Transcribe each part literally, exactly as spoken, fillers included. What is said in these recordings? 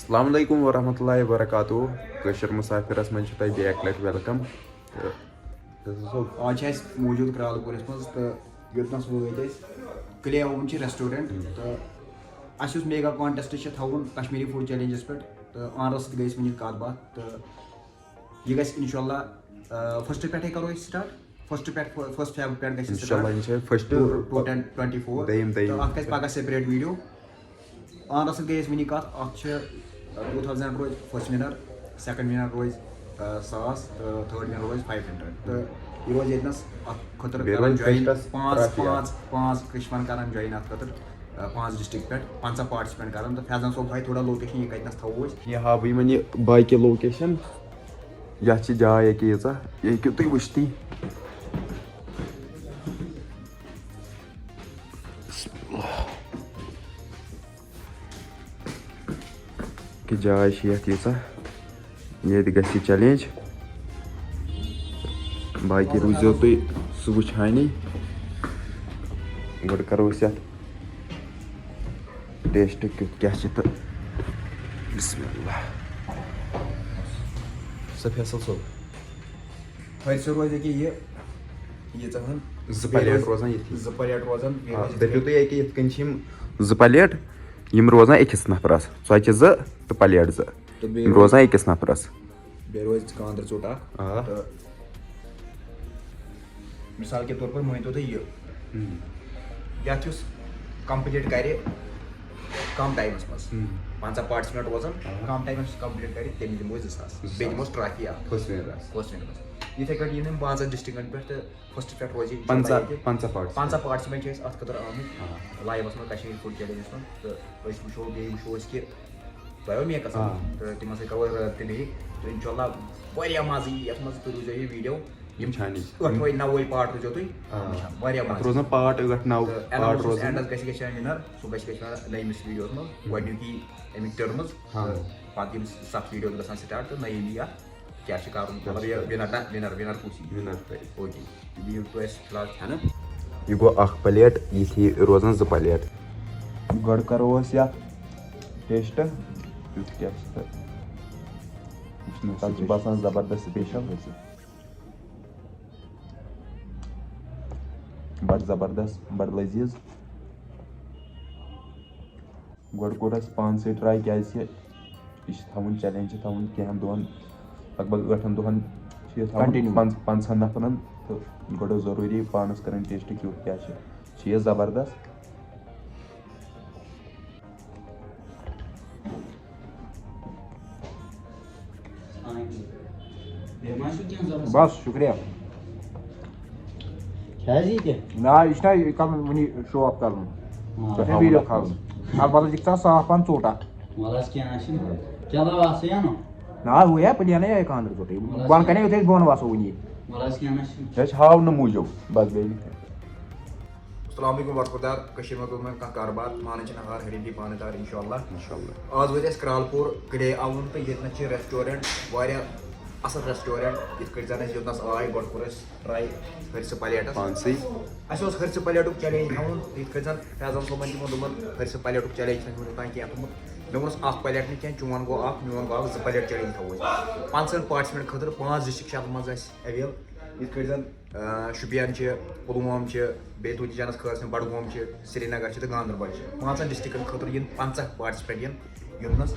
السلام علیکم ورحمۃ اللہ وبرکاتہ۔ کٲشِر مُسافِرَس منٛز چھُ تۄہہِ بیٚیہِ اَکہِ لَٹہِ welcome۔ تہٕ آز چھِ اَسہِ موٗجوٗد کرٛالہٕ پوٗرِس منٛز تہٕ یوٚتنَس وٲتۍ أسۍ۔ کلے اووُن چھِ restaurant تہٕ اَسہِ یُس mega contest چھِ تھاوُن کشمیٖری food challengeس پٮ۪ٹھ تہٕ آنرَس سۭتۍ گٔے اَسہِ وٕنہِ کَتھ باتھ تہٕ یہِ گژھِ اِنشاء اللہ first پٮ۪ٹھَے کَرو أسۍ start۔ First پٮ۪ٹھ first Feb پٮ۪ٹھ گژھِ اِنشاء اللہ start۔ یہِ چھِ first Two two ten twenty four۔ دوٚیِم دوٚیِم۔ تہٕ اَتھ گژھِ پَگاہ separate video۔ آنرَس سۭتۍ گٔے اَسہِ وٕنی کَتھ، اَتھ چھِ two thousand روزِ first winner، second winner روزِ ساس تہٕ third winner روزِ five hundred۔ تہٕ یہِ روزِ ییٚتنَس اَتھ خٲطرٕ بیٚیہِ کَران روزِ join firstس پانٛژھ trophy اَکھ۔ پانٛژھ پانٛژھ قٕسمَن کَران join اَتھ خٲطرٕ۔ آ، پانٛژھ district پٮ۪ٹھ پنٛژاہ participant کَران تہٕ فیضان صٲب ہاوِ تھوڑا location یہِ کَتِنَس تھاوو أسۍ۔ یہِ ہاوٕ بہٕ یِمَن یہِ باقٕے location۔ یَتھ چھِ جاے ییٚکیٛاہ ییٖژاہ، یہِ ہیٚکِو تُہۍ وٕچھتٕے۔ کہِ جاے چھِ یَتھ ییٖژاہ، ییٚتہِ گژھِ یہِ challenge۔ باقٕے روٗزیو تُہۍ سُہ وٕچھانی۔ گۄڈٕ کَرو أسۍ یَتھ taste کیُتھ کیٛاہ چھِ تہٕ۔ بسم اللہ۔ سا فیصل صٲب، تھٔرۍ سُہ روزِ ییٚکیٛاہ یہِ ییٖژاہ ہن۔ زٕ plate روزان ییٚتھی۔ زٕ plate روزان، بیٚیہِ آ، روزِ یِتھ دٔپِو کٔنۍ تُہۍ ییٚکیٛاہ یِتھ کٔنۍ چھِ یِم زٕ plate، یِم روزان أکِس نفرَس، ژۄچہِ زٕ تہٕ plate زٕ، تہٕ بیٚیہِ یِم روزان أکِس نفرَس۔ بیٚیہِ روزِ کانٛدرٕ ژوٚٹ اکھ۔ آ۔ تہٕ مثال کے طور پر مٲنۍ تو تُہۍ یہِ، ہم۔ یَتھ یُس complete کرِ کم timeس منٛز، ہم۔ پنٛژاہ participant روزان، آ۔ کم timeس منٛز complete کرِ، تٔمِس دِمو أسۍ زٕ ساس، زٕ ساس۔ بیٚیہِ دِموس trophy اکھ۔ First winner آسہِ۔ First winner آسہِ۔ یِتھَے کٲٹھۍ یِن یِم پانٛژن districtن پٮ۪ٹھ تہٕ first پٮ۪ٹھ روزِ اِنشاء اللہ پنٛژاہ، ییٚتہِ۔ پنٛژاہ participant۔ پنٛژاہ participant چھِ أسۍ اَتھ خٲطرٕ آمٕتۍ آ۔ liveس منٛز کشمیٖر food challengeس منٛز، تہٕ أسۍ وٕچھو، بیٚیہِ وٕچھو أسۍ کہِ تۄہہِ آو مےٚ قسم، آ۔ تہٕ تِمن سۭتۍ کرو رٲبطہٕ بیٚیہِ، تہٕ اِنشاء اللہ واریاہ مَزٕ یی یَتھ منٛز، تُہۍ روٗزیو یہِ video۔ یِم وٕچھان یہِ۔ ٲٹھوَے نَوَے part روٗزیو تُہۍ آ۔ وٕچھان، واریاہ اَتھ مَزٕ۔ روزان part ٲٹھ نَو تہٕ part announce روزان۔ endس گژھِ گژھِ winner، سُہ گژھِ گژھِ winner نٔیمِس videoس منٛز، گۄڈٕنیُک یی اَمِکۍ terms، ہاں۔ تہٕ پَتہٕ یِم sub videos گژھان start تہٕ نٔیِم یی اَتھ کیٛاہ چھِ کَرُن، مطلب یہِ winner نہ winner winner کُس یی۔ Winner تۄہہِ۔ Okay، یہِ دِیِو تُہۍ اَسہِ فِلحال کھٮ۪نہٕ۔ یہِ گوٚو اکھ plate، یِتھی روزان زٕ plate۔ گۄڈٕ کرو أسۍ یَتھ taste، یُتھ کیٛاہ چھُ تہٕ وٕچھنہٕ تَتھ چھُ باسان زبردست special۔ بڑٕ زبردست، بڑٕ لذیذ۔ گۄڈٕ کوٚر اَسہِ پانسٕے try، کیٛازِ کہِ یہِ چھِ تھاوُن challenge، چھِ تھاوُن کینٛہَن دۄہَن، لگ بگ ٲٹھَن دۄہَن چھِ یہِ تھاوُن Continue۔ پنٛژ-، پنٛژاہَن نفرَن، تہٕ گۄڈٕ اوس ضروٗری پانَس کَرٕنۍ taste کیُتھ کیٛاہ چھِ۔ چھِ یہِ زبردست؟ بیٚیہِ ما چھُ کینٛہہ ضروٗرت؟ بس شُکریہ۔ کیٛازِ یہِ تہِ؟ نہ، یہِ چھُنہ یہِ کَرُن وٕنی show off کَرُن۔ آ۔ تۄہہِ چھا video کھالُن؟ اَتھ بدل چھِ گژھان صاف پَہَن ژوٚٹ اَکھ۔ وَلہٕ حظ کینٛہہ نہ چھُنہٕ۔ چلو اَصٕل یا نہٕ؟ نہ، ہُہ یا پٕلینٕے یا کانٛدرٕ ژوٚٹٕے۔ بۄنہٕ کَنے یُتھُے أسۍ بۄن وَسو وٕنی۔ وَلہٕ حظ کینٛہہ نہ چھُنہٕ۔ یہِ چھِ ہاونہٕ موٗجوٗب، بس بیٚیہِ نہٕ کینٛہہ۔ السلام علیکم ورحمۃ اللہ۔ کٔشیٖرِ منٛز کوٚر مےٚ کانٛہہ کارٕبار، مانان چھِنہٕ ہار حریٖفی پانہٕ تار، اِنشاء اللہ۔ اِنشاء اللہ۔ آز وٲتۍ أسۍ کرٛالہٕ پوٗر کلے اوُن تہٕ ییٚتہِ نَس چھِ restaurant واریاہ اَصٕل restaurant، یِتھ کٲٹھۍ زَن أسۍ یوٚتنَس آے گۄڈٕ کوٚر اَسہِ try ۂرسہٕ plate۔ پانسٕے۔ اَسہِ اوس ۂرسہٕ plateُک challenge تھاوُن، یِتھ کٲٹھۍ زَن فیضان صٲبَن تہِ ووٚن، دوٚپُن ۂرسہٕ plateُک challenge چھُنہٕ وٕنیُک تام کینٛہہ تھوٚمُت۔ مےٚ ووٚنُس اَکھ plate نہٕ کینٛہہ، چون گوٚو اَکھ، میون گوٚو اَکھ، زٕ plate challenge تھاوو أسۍ۔ پانٛژَن participant خٲطرٕ پانٛژھ district چھِ اَتھ منٛز اَسہِ avail، یِتھ کٲٹھۍ زَن آ، شُپین چھِ، پُلووم چھِ، بیٚیہِ تُہٕنٛدِس جانَس خٲص یِم بڈگوم چھِ، سرینگر چھِ تہٕ گاندربل چھِ۔ پانٛژن districtن خٲطرٕ یِن پنٛژاہ participant یِن یوٚتنَس۔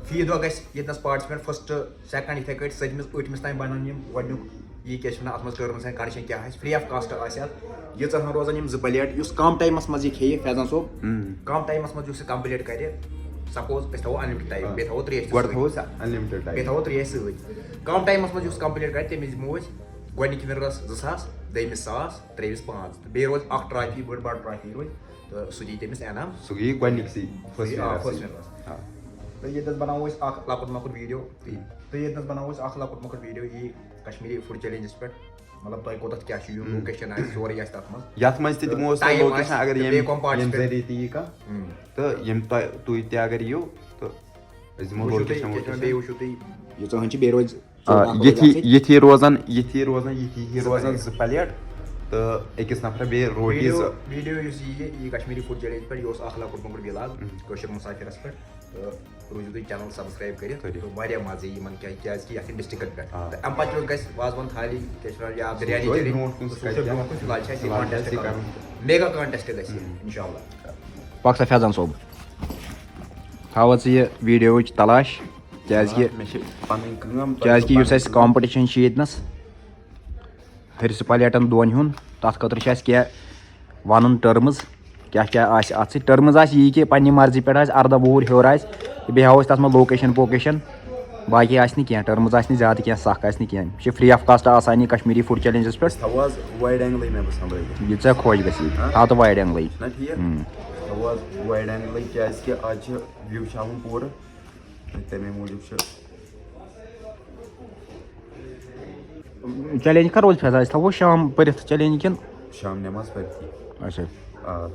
فی دۄہ گژھِ ییٚتنَس participant first، second، یِتھَے کٲٹھۍ سٔتمِس، ٲٹھمِس تام بَنَن یِم گۄڈٕنیُک یہِ کیٛاہ چھِ وَنان اَتھ منٛز terms and condition کیٛاہ آسہِ، free of cost آسہِ اَتھ۔ ییٖژاہ ہن روزَن یِم زٕ plate، یُس کَم timeس منٛز یہِ کھیٚیہِ فیضان صٲب، ہم۔ کَم timeس منٛز یُس یہِ complete کَرِ، suppose أسۍ تھاوو unlimited time، بیٚیہِ تھاوو ترٛیش تہِ گۄڈٕ سۭتۍ۔ تھاوو أسۍ unlimited time۔ بیٚیہِ تھاوو ترٛیش سۭتۍ۔ کَم timeس منٛز یُس complete کَرِ تٔمِس دِمو أسۍ گۄڈٕنِکۍ winnerس زٕ ساس، دوٚیمِس ساس، ترٛیٚیِمِس پانٛژھ۔ تہٕ بیٚیہِ روزِ اَکھ trophy، بٔڑ بار trophy روزِ۔ تہٕ سُہ دِیہِ تٔمِس انعام۔ سُہ گٔیے گۄڈٕنِکسٕے first آ، winnerسٕے۔ first winnerس۔ آ۔ تہٕ ییٚتنَس بَناوو أسۍ اَکھ لۄکُٹ مۄکُٹ video۔ تہٕ ییٚتنَس بَناوو أسۍ اَکھ لۄکُٹ مۄکُٹ video یی کشمیٖری food challengeس پٮ۪ٹھ۔ مطلب تۄہہِ کوٚتَتھ کیٛاہ چھُ یُن، location آسہِ، سورُے آسہِ تَتھ منٛز۔ یَتھ منٛز تہِ دِمو أسۍ تۄہہِ Time location، آسہِ، اگر تہٕ ییٚمہِ بیٚیہِ کَم participant۔ ییٚمہِ ذٔریعہٕ تہِ یی کانٛہہ، ہُم۔ تہٕ یِم تۄہہِ، تُہۍ تہِ اگر یِیِو تہٕ أسۍ دِمو وٕچھِو location تُہۍ، ووکیشن۔ بیٚیہِ وٕچھِو تُہۍ، ییٖژاہ ہن چھِ بیٚیہِ روزِ آ، ژوٚٹ اَکھ روزِ ییٚتھی آسٕنۍ۔ ییٚتھی روزان، ییٚتھی روزان، ییٚتھی ہی زٕ روزان plate۔ زٕ plate تہٕ أکِس نفرَس بیٚیہِ روٹی video، زٕ۔ video یُس یہِ، یہِ کشمیٖری food challenge پٮ۪ٹھ، یہِ اوس اَکھ لۄکُٹ مۄکُٹ vlog ہُم۔ کٲشِر مُسافِرَس پٮ۪ٹھ۔ تہٕ روٗزِو تُہۍ چینل سبسکرایب کٔرِتھ۔ کٔرِتھ۔ تہٕ واریاہ مَزٕ یِیہِ یِمن، کیٛازِ، کیٛازِ کہِ یَتھ چھِ ڈسٹرکٹ پٮ۪ٹھ۔ آ۔ تہٕ اَمہِ پَتہٕ یُس گژھِ وازوان تھالی، کیٛاہ چھِ وَنان، یا سُہ بِریانی تہِ چیلنج، برونٛٹھ کُن، سُہ سُہ چھُ کَرِ برونٛٹھ کُن، فِلحال چھِ اَسہِ یہِ فِلحال چھِ کانٹیسٹ اَسہِ یہِ کَرُن۔ کَرُن۔ میگا کانٹیسٹ گژھِ یہِ، ہُم۔ اِنشاء اللہ۔ پَک سا فیضان صٲب، تھاوَتھ ژٕ یہِ ویٖڈیووٕچ تلاش، کیٛازِ کہِ، آ، مےٚ چھِ پَنٕنۍ کٲم، تۄہہِ کیٛازِ چھِ کہِ یُس پَنٕنۍ اَسہِ کٲم۔ کامپِٹیشن چھِ ییٚتہِ نَس، ہرسہٕ پلیٹن دۄن ہُنٛد، تَتھ خٲطرٕ چھِ اَسہِ کینٛہہ وَنُن ٹٔرمٕز، کیٛاہ کیٛاہ آسہِ اَتھ سۭتۍ۔ ٹٔرمٕز آسہِ یی کہِ پنٛنہِ مرضی پٮ۪ٹھ آسہِ اَرداہ وُہُر ہیوٚر آسہِ، تہٕ بیٚیہِ ہاوو أسۍ تَتھ منٛز لوکیشن پوکیشن، باقٕے آسہِ نہٕ کینٛہہ، ٹٔرمٕز آسہِ نہٕ زیادٕ کینٛہہ، سَکھ آسہِ نہٕ کینٛہہ۔ یہِ چھِ فرٛی آف کاسٹ آسان یہِ کشمیٖری فُڈ چیلنجَس پٮ۪ٹھ۔ أسۍ تھاوو آز وایِڈ اینگلٕے مےٚ باسان لٲگِتھ۔ یہِ ژےٚ خۄش گژھی، ہاں؟ تھاو تہٕ وایِڈ اینگلٕے۔ چھُنہ ٹھیٖک؟ ہُم۔ أسۍ تھاوو آز وایِڈ اینگلٕے، کیٛازِکہِ آز چھِ وِو چھِ ہاوُن پوٗرٕ۔ تہٕ تَمے موٗجوٗب چھُ چیلنج کر روزِ فیضان؟ أسۍ تھاوو شام پٔرِتھ چیلنج کِنہٕ؟ شام نماز پٔرتھی۔ اچھا۔ آ۔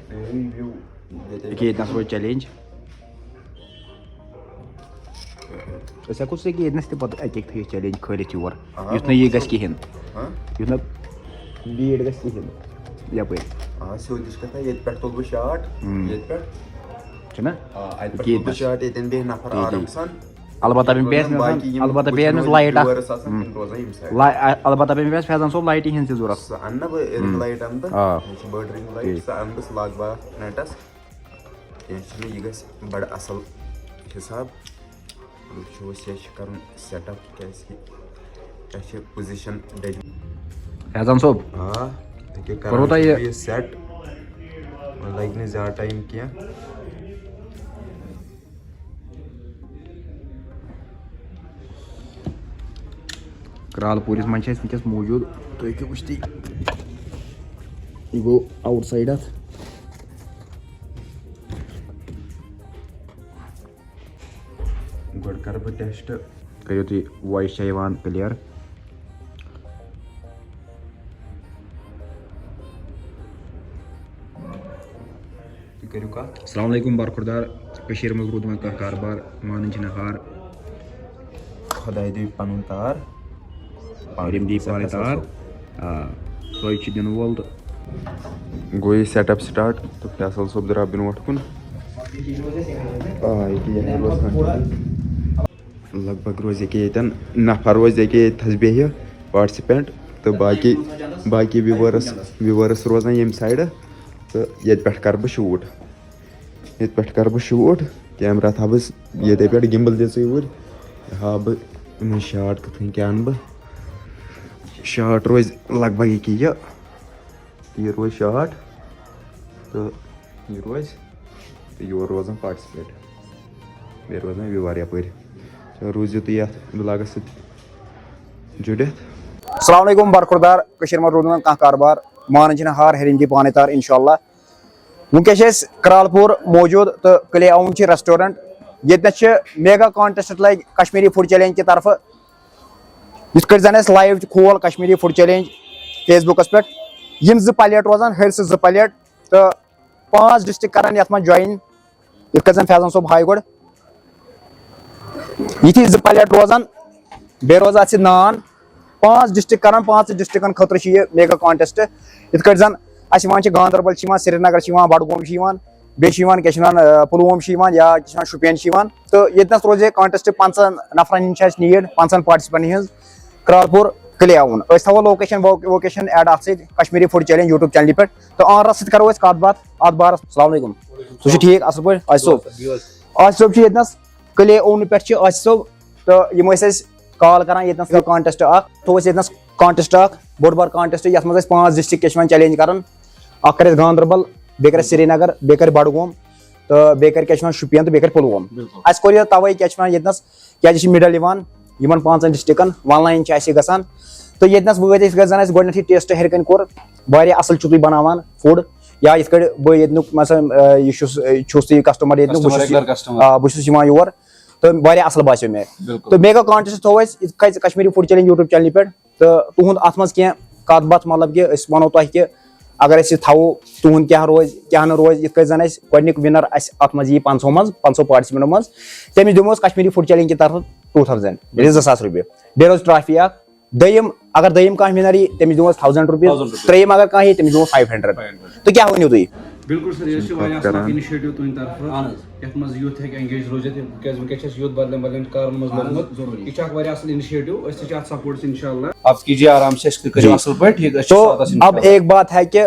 تُہۍ ہٲیِو وِو ییٚتہِ۔ ییٚکیٛاہ ییٚتہِ نَس روزِ چیلنج۔ أسۍ ہٮ۪کو سُہ ییٚکیٛاہ ییٚتہِ نَس تہِ پَتہٕ اَکہِ اَکہِ تھٲیِتھ چیلنج کھٲلِتھ یور، آ، یُتھ نہٕ یہِ وۄنۍ گژھِ کِہیٖنۍ۔ ہاں؟ یُتھ نہٕ بیٖڑ گژھِ کِہیٖنۍ یَپٲرۍ۔ آ، سیوٚد یُس کَتھا، ییٚتہِ پٮ۪ٹھ تُلہٕ بہٕ شاٹ، ہُم۔ ییٚتہِ پٮ۪ٹھ۔ چھُنہ؟ آ، اَتہِ پٮ۪ٹھ ییٚتہِ تُلہٕ بہٕ نَس۔ شاٹ، ییٚتٮ۪ن بیٚہہِ نفر ییٚتی۔ آرام سان۔ البتہ یِم پیٚیہِ اَسہِ مےٚ باقٕے یِم البتہ پیٚیہِ اَسہِ مےٚ وٕچھِو لایٹ اَکھ۔ viewers آسان، ہُم۔ تِم روزان ییٚمہِ side۔ لا-، البتہ پیٚیہِ مےٚ فیضان صٲب لایٹہِ ہِنٛز تہِ ضوٚرَتھ۔ سُہ اَنہٕ نا بہٕ رِنٛگ ہُم۔ لایٹ اَنہٕ بہٕ۔ آ۔ مےٚ چھِ بٔڑ رِنٛگ لایٹ، ٹھیٖک۔ سُہ اَنہٕ بہٕ، سُہ لاگہٕ بہٕ اَتھ نٮ۪ٹَس۔ کینٛہہ چھُنہٕ، یہِ گژھِ بَڑٕ اَصٕل حِساب۔ وٕچھو أسۍ، یہِ چھِ کَرُن set up، کیٛازِکہِ اَسہِ چھِ position ڈٔج۔ فیضان صٲب، آ، ییٚکیٛاہ کوٚروٕ کران تۄہہِ یہِ چھُ یہِ set، وۄنۍ لَگہِ نہٕ زیادٕ time کینٛہہ۔ کرالپوٗرِس منٛز چھِ أسۍ وٕنکیٚس موٗجوٗد، تُہۍ ہیٚکِو وٕچھتٕے، یہِ گوٚو آوُٹ سایڈ اَتھ۔ گۄڈٕ کَرٕ بہٕ test۔ کٔرِو تُہۍ، voice چھےٚ یِوان clear؟ تُہۍ کٔرِو کَتھ۔ السلام علیکم برخوردار، کٔشیٖرِ منٛز روٗد وۄنۍ کانٛہہ کاربار، مانان چھِنہٕ ہار۔ خۄداے دِیِو پَنُن تار۔ پانہٕ کٔرِم دی پانَے سٮ۪ٹھاہ تار۔ صاف۔ آ، سۄے چھِ دِنہٕ وول تہٕ۔ گوٚو یہِ set up start تہٕ فیصل صٲب درٛاو برٛونٛٹھ کُن۔ آ، ییٚکیٛاہ یہِ روزان۔ لگ بگ روزِ ییٚکیٛاہ ییٚتٮ۪ن نفر روزِ ییٚکیٛاہ ییٚتہِ تھَس بیٚہہِ participant تہٕ باقٕے، باقٕے viewers، viewers روزان ییٚمہِ side تہٕ ییٚتہِ پٮ۪ٹھ کَرٕ بہٕ shoot۔ ییٚتہِ پٮ۪ٹھ کَرٕ بہٕ shoot، camera تھاوٕ بہٕ ییٚتہِ پٮ۪ٹھ، gimbal دِژٕے اوٗرۍ، ہاوٕ بہٕ یِمَن shot کِتھ کٔنۍ کیٛاہ اَنہٕ بہٕ۔ shot روزِ لگ بگ ییٚکیٛاہ یہِ، یہِ روزِ shot تہٕ یہِ روزِ تہٕ یور روزان participant، بیٚیہِ روزان viewer یَپٲرۍ۔ تہٕ روٗزِو تُہۍ یَتھ vlogس سۭتۍ جُڑِتھ۔ السلام علیکم برخوردار، کٔشیٖرِ منٛز روٗد نہٕ کانٛہہ کاربار، مانان چھِنہٕ ہار، ہیٚرِم دی پانَے تار اِنشاءاللہ۔ وٕنکیٚس چھِ أسۍ کرالپوٗر موٗجوٗد تہٕ کلے آوُن چھِ restaurant۔ ییٚتہِ نَس چھِ mega contest لگہِ کشمیٖری food challenge کہِ طرفہٕ۔ یِتھ کٲٹھۍ زَن اَسہِ live چھُ کھول کشمیٖری food challenge Facebookس پٮ۪ٹھ، یِم زٕ پلیٹ روزان، ہیٚرِ سُہ زٕ پلیٹ تہٕ پانٛژھ district کران یَتھ منٛز join۔ یِتھ کٔنۍ زَن فیضان صٲب ہاوِ گۄڈٕ، یِتھی زٕ پلیٹ روزان، بیٚیہِ روزان اَتھ سۭتۍ نان۔ پانٛژھ district کران، پانٛژھ districtن خٲطرٕ چھُ یہِ mega contest۔ یِتھ کٲٹھۍ زَن اَسہِ یِوان چھِ، گاندربل چھِ یِوان، سرینگر چھِ یِوان، بڈگوم چھِ یِوان، بیٚیہِ چھِ یِوان، کیٛاہ چھِ وَنان، آ، پُلووم چھِ یِوان یا کیٛاہ چھِ وَنان، شُپین چھِ یِوان۔ تہٕ ییٚتہِ نَس روزِ یہِ contest، پنٛژاہ نفرن ہِنٛز چھِ اَسہِ need، پنٛژاہن participantن ہِنٛز۔ کرالپوٗر کلے آوُن۔ أسۍ تھاوو location، وو-، location add اَتھ سۭتۍ، کشمیٖری food challenge YouTube channelہِ پٮ۪ٹھ۔ تہٕ آنرَس سۭتۍ کرو أسۍ کَتھ باتھ اَتھ بارَس۔ السلام علیکم۔ سُہ چھُ ٹھیٖک، اَصٕل پٲٹھۍ؟ آصف صٲب۔ آصف صٲب چھُ ییٚتہِ نَس کلے آونہٕ پٮ۪ٹھ چھِ آصف صٲب۔ تہٕ یِم ٲسۍ اَسہِ call کران ییٚتہِ نَس contest اَکھ۔ تھوٚو اَسہِ ییٚتہِ نَس contest اَکھ، بوٚڑ بار contest، یَتھ منٛز اَسہِ پانٛژھ district کیٛاہ چھِ وَنان challenge کران۔ اَکھ کَرِ اَسہِ گاندربل، بیٚیہِ کَرِ اَسہِ سرینگر، بیٚیہِ کَرِ بڈگوم، تہٕ بیٚیہِ کَرِ کیٛاہ چھِ وَنان شُپین تہٕ بیٚیہِ کَرِ پُلووم۔ بِلکُل۔ اَسہِ کوٚر یہِ تَوَے کیٛاہ چھِ وَنان ییٚتہِ نَس کیٛازِ یہِ چھِ middle یِوان یِمن پانٛژن districtن، one line چھِ اَسہِ گژھان۔ تہٕ ییٚتہِ نَس وٲتۍ أسۍ، یُتھ کٔنۍ زَن اَسہِ گۄڈٕنٮ۪تھٕے taste ہیٚرِ کَنہِ کوٚر، واریاہ اَصٕل چھُو تُہۍ بَناوان food۔ یا یِتھ کٔنۍ بہٕ ییٚتہِ نیُک مثلاً، آ، یہِ چھُس، آ، چھُس تہٕ یہِ customer ییٚتہِ نیُک، بہٕ customer، چھُس یہِ، regular customer۔ آ، بہٕ چھُس یِوان یور تہٕ واریاہ اَصٕل باسیو مےٚ۔ بِلکُل۔ تہٕ mega contest تھوٚو اَسہِ یِتھ کٔنۍ کشمیٖری food challenge YouTube channelہِ پٮ۪ٹھ۔ تہٕ تُہُنٛد اَتھ منٛز کینٛہہ کَتھ باتھ، مطلب کہِ أسۍ وَنو تۄہہِ کہِ اگر أسۍ یہِ تھاوو، تُہُنٛد کیٛاہ روزِ، کیٛاہ نہٕ روزِ، یِتھ کٔنۍ زَن اَسہِ گۄڈٕنیُک winner اَسہِ اَتھ منٛز یی پنٛژاہو منٛز، پنٛژاہو participantو منٛز، تٔمِس دِمو أسۍ کشمیٖری food challenge کہِ طرفہٕ two thousand، یعنی زٕ ساس رۄپیہِ۔ بیٚیہِ روزِ trophy اَکھ۔ دوٚیِم، اگر دوٚیِم کانٛہہ winner یی، تٔمِس دِمو أسۍ thousand rupees۔ Thousand rupees۔ ترٛیٚیِم اگر کانٛہہ یی، تٔمِس دِمو five hundred۔ Five hundred۔ تہٕ کیٛاہ ؤنِو تُہۍ؟ بِلکُل سَر، یہِ حظ چھِ واریاہ اَصٕل اَکھ اِنِشیٹِو تُہٕنٛدِ طرفہٕ، یَتھ منٛز یوٗتھ ہیٚکہِ اینگیج روٗزِتھ، کیٛازِ وٕنکیٚس چھِ اَسہِ یوٗتھ بدلن بدلن کارَن منٛز لوٚگمُت۔ یہِ چھِ اَکھ واریاہ اَصٕل اِنِشیٹِو، أسۍ تہِ چھِ اَتھ سَپوٹَس اِنشاءاللہ۔ آپ کیجیے آرام سے، أسۍ کٔرِو اَصٕل پٲٹھۍ، یہِ أسۍ چھِ تو ساتَس اب اِنشاءاللہ۔ ایک بات ہے کہ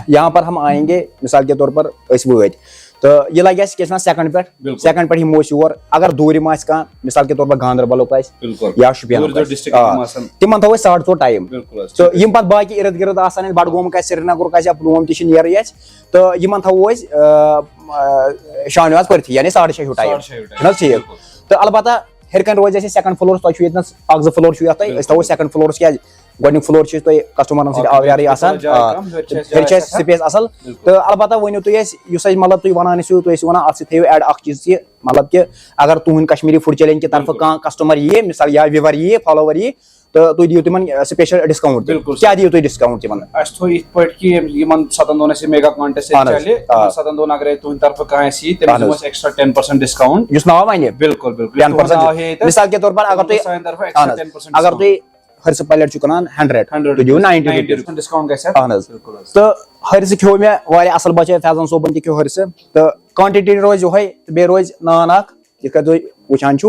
یہاں پر ہم آئیں گے، مثال کے طور پر أسۍ وٲتۍ تہٕ یہِ لگہِ اَسہِ کیٛاہ چھِ وَنان سیکنڈ پٮ۪ٹھ، بِلکُل۔ سیکنڈ پٮ۪ٹھ یِمو أسۍ یور، اگر دوٗرِم آسہِ کانٛہہ، مثال کے طور پر گاندربلُک آسہِ بِلکُل۔ یا شُپینُک دوٗرِ دوٗرِ آسہِ، ڈِسٹرکٹ آ، یِم آسَن۔ تِمن تھاوو أسۍ ساڑٕ ژور ٹایم۔ بِلکُل حظ، تہٕ ٹھیٖک۔ یِم پتہٕ باقٕے اِرد گِرد آسان اَسہِ، بڈگوم آسہِ، سرینگرُک آسہِ یا پُلووم تہِ چھِ نیرٕے اَسہِ، تہٕ یِمن تھاوو أسۍ آ، آ، شامنہِ وقتہٕ پٔرتھٕے، یعنی ساڑٕ شےٚ ہیوٗ ٹایم۔ ساڑٕ شےٚ ہیوٗ ٹایم، چھُنہٕ حظ ٹھیٖک؟ بِلکُل۔ تہٕ البتہ ہیٚرِ کَنہِ روزِ اَسہِ سیکنڈ فلورَس، تۄہہِ چھُو ییٚتنَس اَکھ زٕ فلور چھُو یَتھ تۄہہِ، أسۍ بِلکُل۔ تھاوو سیکنڈ فلورَس کیٛازِ؟ گۄڈٕنیُک فلور چھِ أسۍ تۄہہِ کسٹمرَن سۭتۍ آ، آوریارٕے تھوڑا آسان۔ جاے آ، کَم، ہیٚرِ چھِ اَسہِ ہیٚرِ چھِ جاے اَسہِ سٮ۪ٹھاہ۔ سپیس اَصٕل۔ بِلکُل۔ تہٕ البتہ ؤنِو تُہۍ اَسہِ، یُس اَسہِ مطلب تُہۍ وَنان ٲسِو، تُہۍ ٲسِو وَنان اَتھ سۭتۍ تھٲیِو ایڈ اَکھ چیٖز کہِ مطلب کہِ اگر تُہُنٛد کشمیٖری فوڈ چیلنج کہِ طرفہٕ بِلکُل۔ کانٛہہ کسٹمر یِیہِ، مثال یا ویور یِیہِ، فالوور یِیہِ، تہٕ تُہۍ دِیِو تِمن سپیشل ڈسکاؤنٹ تہِ۔ بِلکُل کیٛاہ سر۔ دِیِو تُہۍ ڈسکاؤنٹ تِمن؟ اَسہِ تھوٚو یِتھ پٲٹھۍ کہِ یِمن سَتن دۄہن اَسہِ یہِ میگا کانٹیسٹ اہن حظ، چلہِ، آ۔ تِمن سَتن دۄہن اگرے تُہنٛدِ طرفہٕ کانٛہہ آسہِ یہِ، تٔمِس اہن دِمو حظ۔ أسۍ ایکسٹرا ٹین پرسنٹ ڈسکاؤنٹ۔ یُس ناو وَنہِ؟ بِلکُل، بِلکُل۔ یُس ٹین تُہُنٛد پرسنٹ۔ ناو ہیٚیہِ تَتھ، مثال کے طور پر اگر تِمن تُہۍ، سانہِ طرفہٕ ایکسٹرا اہن حظ۔ ٹین پرسنٹ اگر ڈسکاؤنٹ۔ تُہۍ ہرسہٕ پلیٹ چھِو کٕنان ہنڈریڈ، ہنڈریڈ تُہۍ دِیِو ناینٹی رُپیٖز۔ ڈسکاؤنٹ گژھِ اَتھ۔ اہن حظ۔ بِلکُل حظ۔ تہٕ ہرسہٕ کھیوٚو مےٚ واریاہ اَصٕل بچے، فیضان صٲبن تہِ کھیوٚو ہرسہٕ۔ تہٕ کانٹِٹی روزِ یِہوٚے، تہٕ بیٚیہِ روزِ نان اکھ، یِتھ کٔنۍ تُہۍ وٕچھان چھِو۔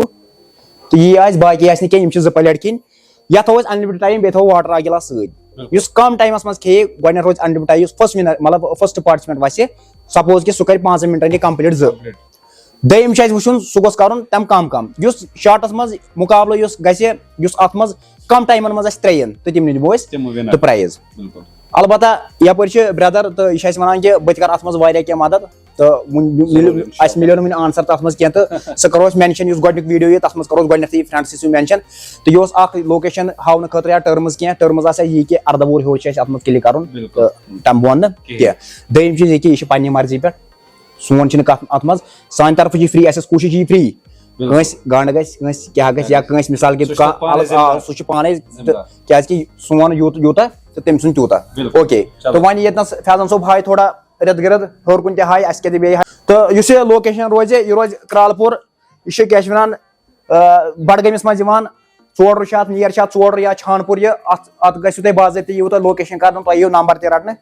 تہٕ یی آسہِ، باقٕے آسہِ نہٕ کینٛہہ، یِم چھِ زٕ پلیٹ کھیٚنۍ۔ یَتھ تھاوو أسۍ انلِمٹِڈ ٹایم، بیٚیہِ تھاوو واٹر اکھ گِلاس سۭتۍ۔ بِلکُل۔ یُس کم ٹایمَس منٛز کھیٚیہِ، گۄڈٕنٮ۪تھ روزِ انلِمٹِڈ ٹایم، یُس فٔسٹ وِنر، مطلب فٔسٹ پارٹِسپینٹ وَسہِ، سپوز کہِ سُہ کَرِ پانٛژَن مِنٹَن یہِ کمپلیٖٹ زٕ۔ کمپلیٖٹ۔ دوٚیِم چھُ اَسہِ وٕچھُن، سُہ گوٚژھ کَرُن تَمہِ کم کم۔ یُس شاٹَس منٛز مُقابلہٕ یُس گژھِ، یُس اَتھ منٛز کم ٹایمَن منٛز اَسہِ ترٛیٚیَن، تہٕ تِم نِمو أسۍ تِم وِنر۔ تہٕ پرایز۔ بِلکُل۔ البتہ یپٲرۍ چھِ برٛدر تہٕ یہِ چھِ اَسہِ وَنان کہِ بہٕ تہِ کَرٕ اَتھ منٛز واریاہ کینٛہہ مدد، تہٕ وۄنۍ ضروٗر، مِلیو، اِنشاءاللہ۔ اَسہِ مِلیو نہٕ وٕنہِ آنسر تَتھ منٛز کینٛہہ، تہٕ سُہ کَرو أسۍ مینشن، یُس گۄڈٕنیُک ویٖڈیو یِیہِ تَتھ منٛز کَرو أسۍ گۄڈٕنٮ۪تھٕے فرٛنٛڈسٕے سُہ مینشن۔ تہٕ یہِ اوس اَکھ لوکیشن ہاونہٕ خٲطرٕ یا ٹٔرمٕز کینٛہہ، ٹٔرمٕز آسہِ یہِ کہِ اَرداہ وُہُر ہیوٚر چھُ اَسہِ اَتھ منٛز کِلِک کَرُن، بِلکُل۔ تہٕ تَمہِ بۄن نہٕ کِہیٖنۍ۔ کینٛہہ۔ دوٚیِم چیٖز یہِ کہِ یہِ چھِ پنٛنہِ مرضی پٮ۪ٹھ، سون چھُنہٕ کَتھ اَتھ منٛز، سانہِ طرفہٕ چھِ یہِ فری، اَسہِ ٲس کوٗشِش یہِ فری۔ بِلکُل۔ کٲنٛسہِ گنٛڈ گژھِ، کٲنٛسہِ کیٛاہ گژھِ، یا کٲنٛسہِ مثال کے سُہ چھُ کانٛہہ پانَے الگ، آ، ذِمہٕ دار۔ سُہ چھُ پانَے، ذِمہٕ تہٕ دار۔ کیٛازِ کہِ سون یوٗت-، یوٗتاہ تہٕ تٔمۍ سُنٛد تیوٗتاہ۔ بِلکُل۔ اوکے۔ چلو۔ تہٕ وۄنۍ ییٚتنَس فیضان صٲب ہاے تھوڑا رٮ۪تہٕ گِرد ہیوٚر کُن تہِ ہاے، اَسہِ کیٛاہ تہِ بیٚیہِ ہاے۔ تہٕ یُس یہِ لوکیشن روزِ، یہِ روزِ کرٛالہٕ پوٗر، یہِ چھِ کیٛاہ چھِ وَنان، آ، بڈگٲمِس منٛز یِوان، ژوڈرُ چھِ اَتھ، نیر چھِ اَتھ ژوڈرُ یا چھانپوٗر، یہِ اَتھ، اَتھ گژھِو تۄہہِ باضٲبطہٕ، یِیِو تۄہہِ لوکیشن کرنہٕ، تۄہہِ یِیِو نمبر تہِ رٹنہٕ۔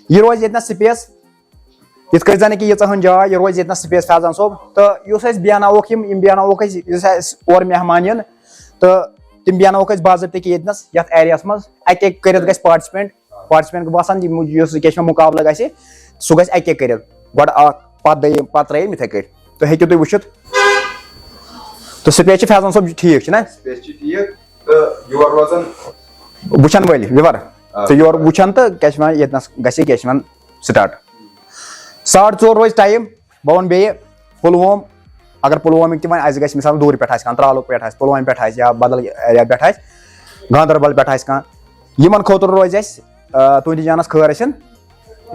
یہِ روزِ ییٚتہِ نَس سپیس، یِتھ کٔنۍ زَن کہِ ییٖژاہ ہن جاے، یہِ روزِ ییٚتہِ نَس سپیس فیضان صٲب۔ تہٕ یُس أسۍ بیٚہناووکھ یِم، یِم بیٚہناووکھ أسۍ، یُس اَسہِ اورٕ مہمان یِن، تہٕ تِم بیٚہناووکھ أسۍ باضٲبطہٕ کہِ ییٚتہِ نَس، یَتھ ایریاہَس منٛز اَکہِ اَکہِ کٔرِتھ گژھِ پارٹِسپینٹ۔ پارٹِسپینٹ باسان یِم یُس یہِ کیٛاہ چھِ مےٚ مُقابلہٕ گژھِ، سُہ گژھِ اَکہِ اَکہِ کٔرِتھ۔ گۄڈٕ اَکھ، پَتہٕ دوٚیِم، پَتہٕ ترٛیٚیِم، یِتھَے کٔٹھۍ۔ تُہۍ ہیٚکِو تُہۍ وٕچھِتھ۔ تہٕ سپیس چھِ فیضان صٲب ٹھیٖک، چھُنہ؟ سپیس چھِ ٹھیٖک تہٕ یور روزان وٕچھَن وٲلۍ، وِوَر۔ آ۔ تہٕ یور وٕچھَن تہٕ کیٛاہ چھِ وَنان، ییٚتہِ نَس گژھِ کیٛاہ چھِ وَنان سٹاٹ۔ ساڑٕ ژور روزِ ٹایم، بہٕ وَنہٕ بیٚیہِ پُلووم، اگر پُلوومٕکۍ تہِ وۄنۍ اَسہِ گژھِ مثال دوٗرِ پٮ۪ٹھ آسہِ کانٛہہ، ترٛالُک پٮ۪ٹھ آسہِ، پُلوامہِ پٮ۪ٹھ آسہِ یا بدل ایریا پٮ۪ٹھ آسہِ، گاندربل پٮ۪ٹھ آسہِ کانٛہہ، یِمَن خٲطرٕ روزِ اَسہِ، آ، تُہٕنٛدِس جانَس خٲر ٲسِن،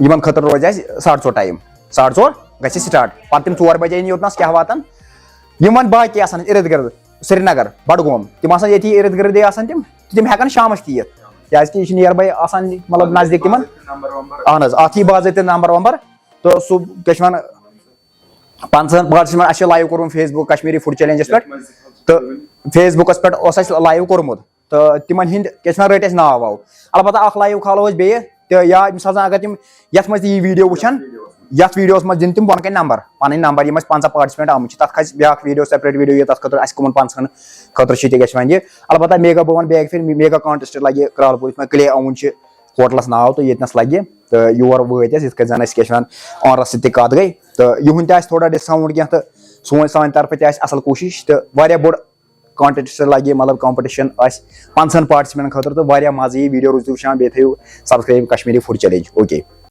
یِمَن خٲطرٕ روزِ اَسہِ ساڑٕ ژور ٹایم، ساڑٕ ژور گژھِ سٹاٹ، پَتہٕ تِم ژور بجے یِن یوٚتنَس کیٛاہ واتَن، یِم وۄنۍ باقٕے آسَن اِرد گِرد، سرینگر، بڈگوم، تِم آسَن ییٚتی اِرد گِردٕے آسَن تِم، تِم ہٮ۪کَن شامَس تہِ یِتھ، کیٛازِکہِ یہِ چھِ نیر باے آسان مطلب نزدیٖک تِمَن۔ نمبر ومبر۔ اہن حظ، اَتھ یی باضٲبطہٕ نمبر ومبر۔ تہٕ سُہ کیٛاہ چھِ وَنان، پنٛژاہَن پارٹسن منٛز اَسہِ چھُ لایِو کوٚرمُت فیس بُک کشمیٖری فوڈ چیلنجَس پٮ۪ٹھ۔ تہٕ فیس بُکَس پٮ۪ٹھ اوس اَسہِ لایِو کوٚرمُت۔ تہٕ تِمَن ہِنٛدۍ کیٛاہ چھِ وَنان، رٔٹۍ اَسہِ ناو واو۔ البتہ اَکھ لایِو کھالو أسۍ بیٚیہِ۔ تہٕ یا مِثال زَن اگر تِم یَتھ منٛز تہِ یہِ ویٖڈیو وٕچھَن، یَتھ ویٖڈیوَس منٛز دِن تِم بۄنہٕ کَنہِ نمبر، پَنٕنۍ نمبر، یِم اَسہِ پنٛژاہ پارٹسپینٹ آمٕتۍ چھِ، تَتھ کھسہِ بیٛاکھ ویٖڈیو، سیپریٹ ویٖڈیو یہِ تَتھ خٲطرٕ اَسہِ کٕمَن پنٛژاہَن خٲطرٕ چھِ تہِ گژھِ وۄنۍ یہِ۔ البتہ میگا بہٕ وَنہٕ بیک پھِرِ، میگا کانٹیسٹ لَگہِ کرٛالہٕ پوٗرِس منٛز، کٕلے آوُن چھِ ہوٹلَس ناو تہٕ ییٚتہِ نَس لَگہِ۔ تہٕ یور وٲتۍ أسۍ، یِتھ کٔنۍ زَن أسۍ کیٛاہ چھِ وَنان، اونرَس سۭتۍ تہِ کَتھ گٔے۔ تہٕ یِہُنٛد تہِ آسہِ تھوڑا ڈِسکاوُنٛٹ کینٛہہ، تہٕ سون، سانہِ طرفہٕ تہِ آسہِ اَصٕل کوٗشِش، تہٕ واریاہ بوٚڑ کانٹیسٹ لَگہِ، مطلب، کمپٹیشن آسہِ پنٛژہَن پارٹسپینٹن خٲطرٕ، تہٕ واریاہ مَزٕ یی۔ ویٖڈیو روٗزِو وٕچھان، بیٚیہِ تھٲیِو subscribe Kashmiri food challenge. Okay.